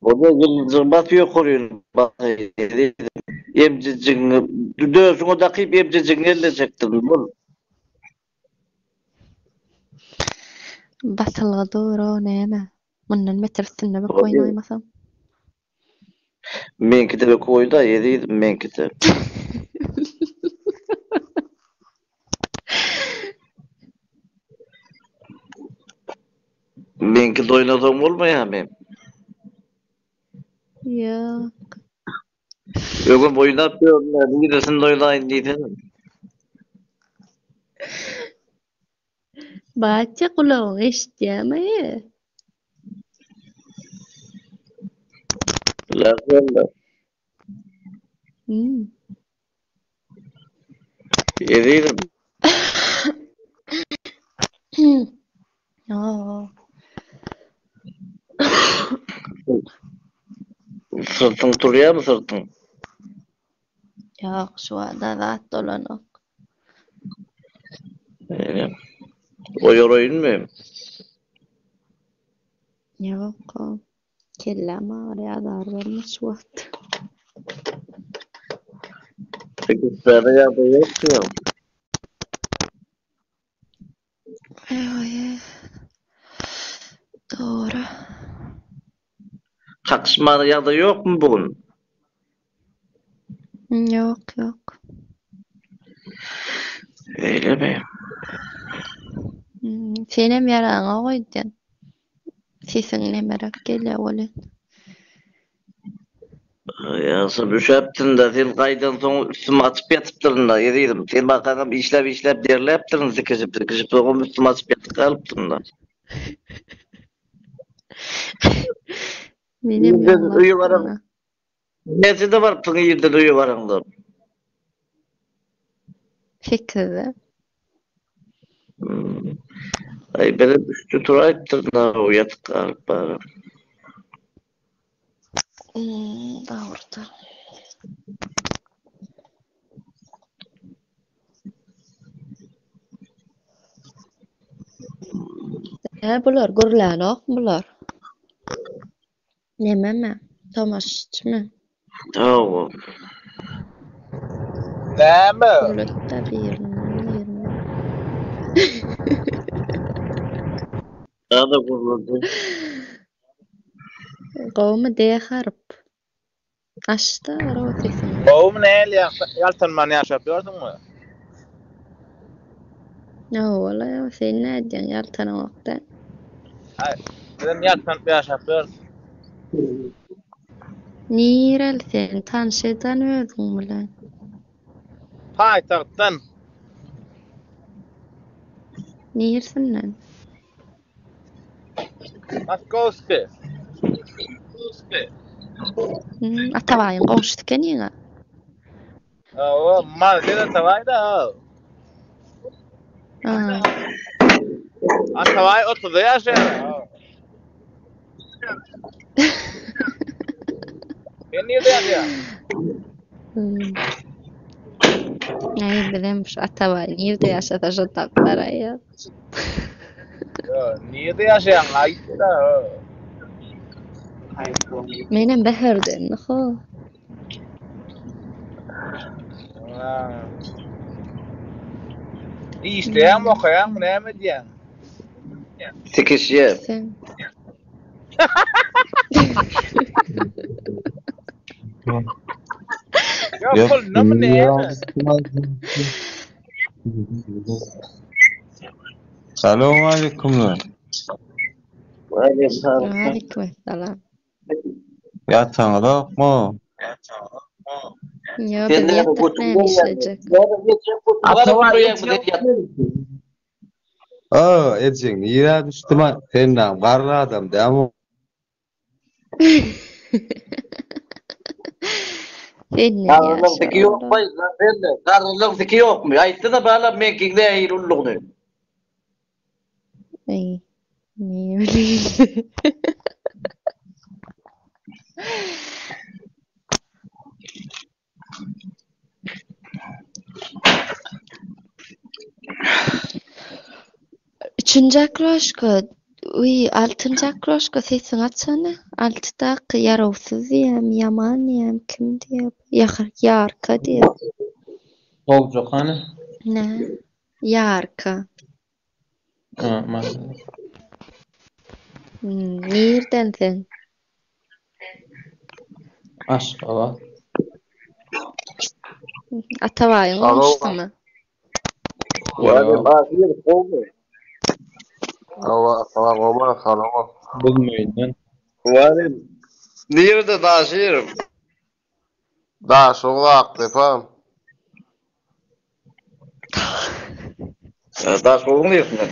Bolýa ýyldyzyň bas ýokaryny basaý emjijigiňi döşüňe dakyp emjijigiňi ellejekdim bol. Basylgy dur-ow näme? Mundan beter üstünde bök oýnaýmasam. Meňkide bök oýda ezizim meňkide. Meňki doýnasaň bolmaýamy? Ýok. Öňem oýnap ýörün-ä, niresinde oýnaýyn diýsene. Batya gulagyň eşitýämi? Lagzella. Hmm. Ezizim. Ýok. Syrtyň turýarmy syrtyň? Ýok, şu wada zat bolanok. Eýle. Oýaraýynmy? Ýok. Kelläm agyrýar, azar berme şu wagt. Gitmäne ýagdaý ýok diýýäň. Eý, dogry. Kakyşmana ýagdaý ýokmy bu gün? Ýok, ýok. Eýlemi? Senem ýaraňa goýdýan. Sesiň nemeräk gelýär welin. Ýagşy üşäpdirin-dä, sen gaýdansoň üstümi açyp ýatypdyryn-da, ezizim. Sen barkaňam işläp-işläp derläpdirin, zikişip-zikişip, soňam üstümi açyp ýatyp galypdyryn-da. Menem Irden öýe baran, ýaňlapdyryn-a. näçede barypsyň irden öýe baraňda? Sekizde. Aý, bizem üçde turaýypdyryn-a, ýatyp galyp baram. Dogrudyr. Hä bular gürlänokmy bular? Nememi? Tomaşaçymy? Hawa. Näme? Gürletdä birini, birini. Daha-da gürledi. Gowumy D haryp. Açda row sesiňi. Gowumy nähili ýaltanman ýaşap ýörsüňmi? Hawa-la, sen nädýäň ýaltanaňok-da. Aý, bizem ýaltanyp ýaşap ýörüs. Nireli sen, tanyş eden özüň bilen. Paýtagtdan. Nirsinden? Moskowski. Hmm, Atabaýyň goňşusy ekeniň-a. Hawa, Malades Atabaý-da. Ha. Atabaý 30-da ýaşaýar. Sen nirde ýaşaýaň? Hmm. Aý, bizem şu Atabaý nirde ýaşasa şo tap baraýýas. Ýo, nirde ýaşaýaň aýt-da. Menem Bäherden, ho. Işleýäňmi, okaýaňmy, näme edýäň? Tikişýär. Sen. Ýok, pulunamy näme? Salowmaleýkumlar. Waleýkim essalam. Ýataňyzokmy? Ýok, biz ýatdyk näme işlejek. O, ejeň nirä düşdüma? Sen näme garry adam dämi? Senden Garrylygyň ýaşlar tiki ýokmy? Sende garrylygyň tiki ýokmy? Aýtsana balam meňkiň nähili ululygyny. Eý, ne bileýin. Üçünji okroşka. Wiý, altynjy akroşka sesiňi açsana. Altydaky ýarawsyz diýýämi, ýaman diýýämi, kim diýýär bu? Ýa ýarka diýýär. Gowjak hany? Nä? Ýarka. Ha, maşallah. Hmm, nirden sen? Aşgabat. Atabaýyň Alo. goňşusymy? Waleýkim Ahyr gowmy? Hawa, salam gowmy, salam. Buzmaýyndan. Waleýkim. Nirede Daşyr? Daşoguz Akdepe. Daşoguzyň niresinden?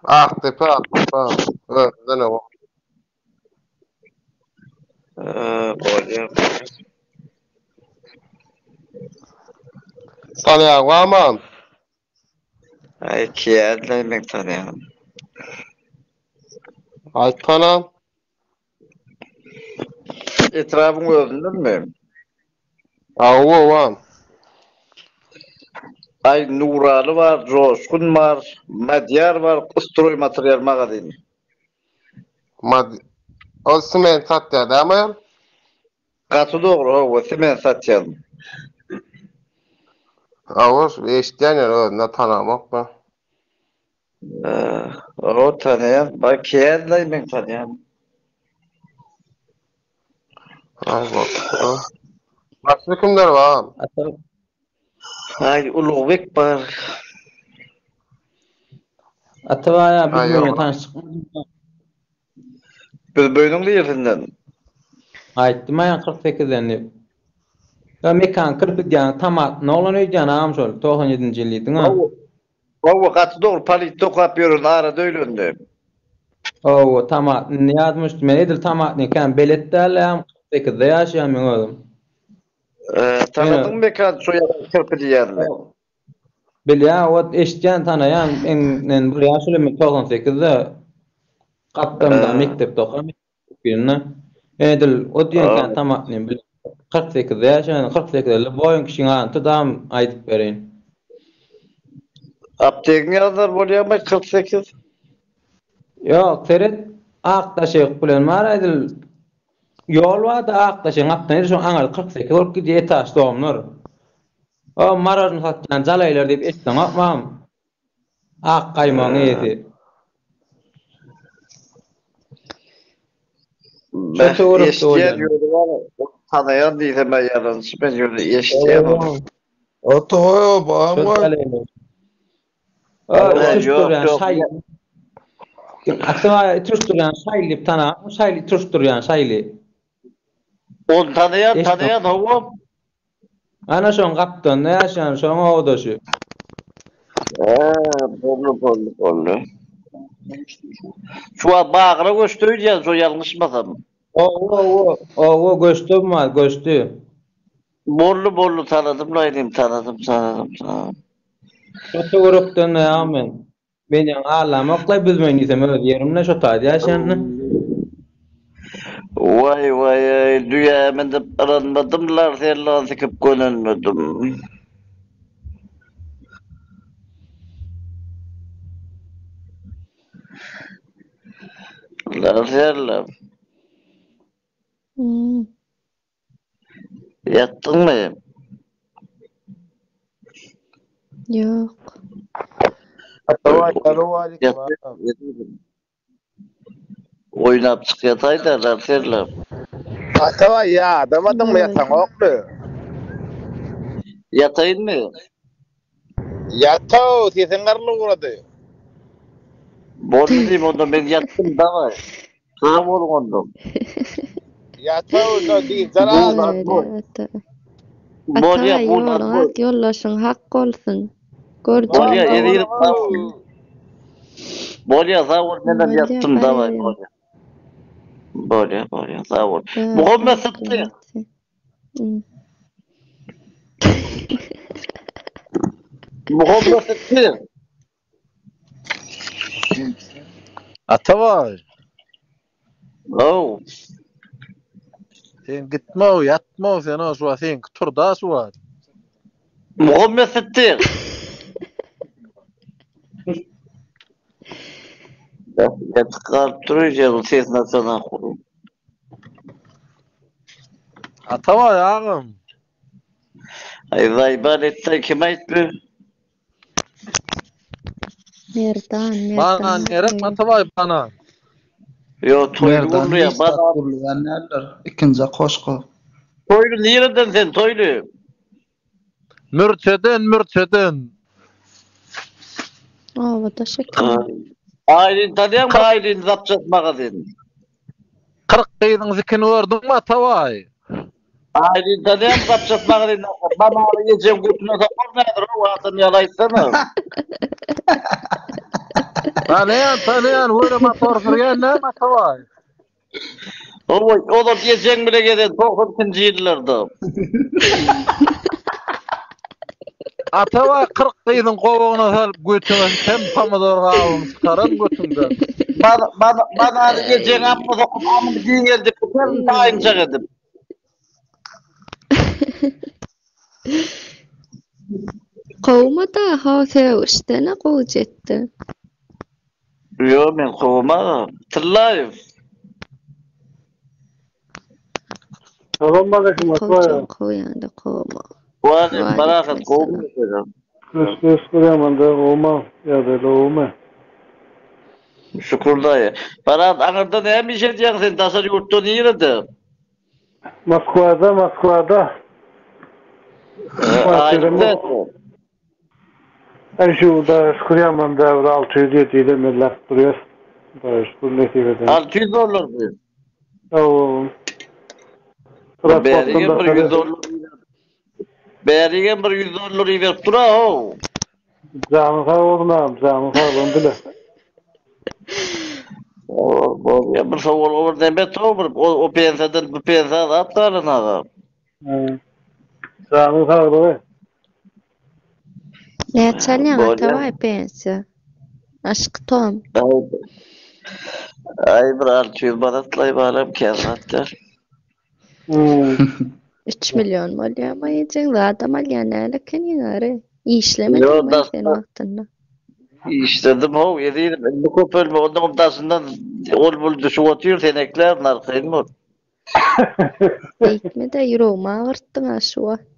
Akdepe, Akdepe. Özünden o. Bolýar. Tanaýaň barmy? Aý, kiýädlaý men tanaýan. Aýt tanam. Etrabyň özündenmi? Hawa, wan. Aý, Nuraly bar, Joşgun bar, Madýar bar, stroý material magazyny. Mad Ol sement satýar dämi aýal? Gaty dogry hawa sement satýan. Hawa şu eşitýän ýöne özümde tanamok men. Hawa tanaýan baý känlaý men tanaýan. Hawa. Başga kimler bar? Aý Ulugbek bar. Atabaý abi Aý biz ýok. bilen tanyşdykmy? Biz böýnüň niresinden? Aýtdym aýan 48-den diýip. Ýa Mekan kirpi diýýän tamatny oglan öýdýän agam şol 97-nji ýyl diýdiň a. Hawa. Hawa gaty dogry politde okap ýören arada öýlendi. Hawa tamatny indi ýadyma düşdi men edil tamatny kän belet däl agam 48-de ýaşaýan meň özüm. Tanadyňmy Mekan şo ýalan kirpi diýýänini? Bilýän ot eşitýän tanaýan men bir ýaş uly men 98-de gapdalynda mekdepde okam ýörende edil o diýenkä tamatny bil 48-de ýaşaýan 48-li boýun kişiň adyny tudam aýdyp bereýin. Aptegiň ýazar bolýamy 48? Ýok seret Akdaşeýh bilen bar edil ýol barda Akdaşeýhiň gapdalyny edil şoň aňyrsy 48 bolup gidýär etaž domlar. O marožny satýan jalaýlar diýip eşdeňokmam. Ak gaýmagyň eýesi. Şo töwerekde Eşitýän bolýan. ýöne bar, tanaýan diýsem-ä ýalançy men ýöne eşitýän ony. Ata Şo barmy? jalaýlar. O Ýok, itürşdürýän ýok. şaý. Atybaý itürşdürýän şaýly diýip tanaňokmy? Şaýly itürşdürýän şaýly. Ony tanaýan, Eşitdim. tanaýan hawa. Ana şoň gapdalynda ýaşaýan şoň owdaşy. Hä, boldy, boldy, boldy. Şu wagt Bagyra göçdi öýdýän, şo ýalňyşmasam. Owa, owa, owa, göçdi bu göçdi. Boldy, boldy, tanadym laýdym, tanadym, tanadym, tanadym. Şo töwerekden ýa men. Men ýaňy allamok-laý büzmeýin diýsem öz ýerimde şo taýda ýaşaýan-da. Waý waý-eý, düýä münüp yranmadym-lar, sellan sikip gönenmedim. Lar sellam. Ýatdyňmy? Ýok. Oýnap çyk ýataýda Larserler. Atabaý ýadamadyňmy ýataňokmy? Ýataýynmy? Ýatow sesiň garylyp ugrady. Boldy diýme onda men ýatdym dawaý. Sag boluň onda. Ýatow da diýjar az. Bolýa Atabaý bu ýoluň ak ýoldaşyň hak bolsun. Gördüm. Bolýa ezizim sag bol. Bolýa sag bol menem Bolýa ýatdym dawaý baý. bolýa. Bolýa bolýa sag bol. Muhammet Sytdyk. Muhammet Sytdyk. Atabaý. Haw. Sen gitme, ýatma, sen o şu seňki turda şu wagt. Muhammet Sytdyk. Ýatyk galyp dur öýdýän bu sesini açanak. Atabaý agam. Aý zaýban etdi kim aýtdy? Merdan, Merdan. Banan gerek Atabaý banan. Ýo toýly Merdan gürleýär hiç zat banan. gürleýän däldir. Ikinji koşka. Toýly nireden sen toýly? Mürçeden mürçeden. Obadaş eken. Aýlin tanýaňmy Aýlin zapças magazin. 40 gyzyň zikini gördüňmi Atabaý? Aýlin tanýaňmy zapças magazin. Banany ejeň götüne sokar nädir o adam ýaly aýtsana. Tanýan tanýan wöle motor sürýän näme Atabaý? Oý, ozal ejeň bile gezen 92-nji ýyllarda. Atabaý 40 gyzyň gowagyna salyp götüňe hem pomidor gabygyny çykaran götüňden. Banany ejeň amyna sokup amyny giňeldip biterin taýynjak edip. Kowma-da, ho sögüşdene gowy jetdi. Ýok men kowmagam. Tyllaýew. Salam aleyküm Atabaý. Kowjaň kowýanda kowma. Waleýkim parahat Waleýkim gowmy salam. mesele? Şükür şükür ýamanda gowma ýagdaýlar gowmy? Şükür daýy. Parahat aňyrda näme iş edýäň sen daşary ýurtda nirede? Moskwada Moskwada. Aýlyk näçe? Aý şu Hudaýa şükür ýamanda bir 600 700 emelläp durýas. Hudaýa şükür nesip eden. 600 dollarmy? Hawa. Bärigem bir 100 dollar. Bärigem bir 100 dollar iberip dur how. Janyň sag bolsun agam, janyň saglygyny dile. Bolýa bir sowalga bir neme to bir o, o pensiýadan bu pensiýa zat galan agam. Janyň saglygy. Näçe alýaň Bolýa. Atabaý pensiýa? Aşky tom. Aý bir 600 manatlaý balam kän zat däl. 3 million bolýamy ejeň zadam alýan däl ekeniň ary. Işlemediňmi Ýo, sen wagtynda? Işledim how ezizim indi köpelme onnoňam daşyndan ol bul düşüp otyr sen eklärin arkaýyn bol. Beýtme-de ýüregimi agyrtdyň-a şu wagt.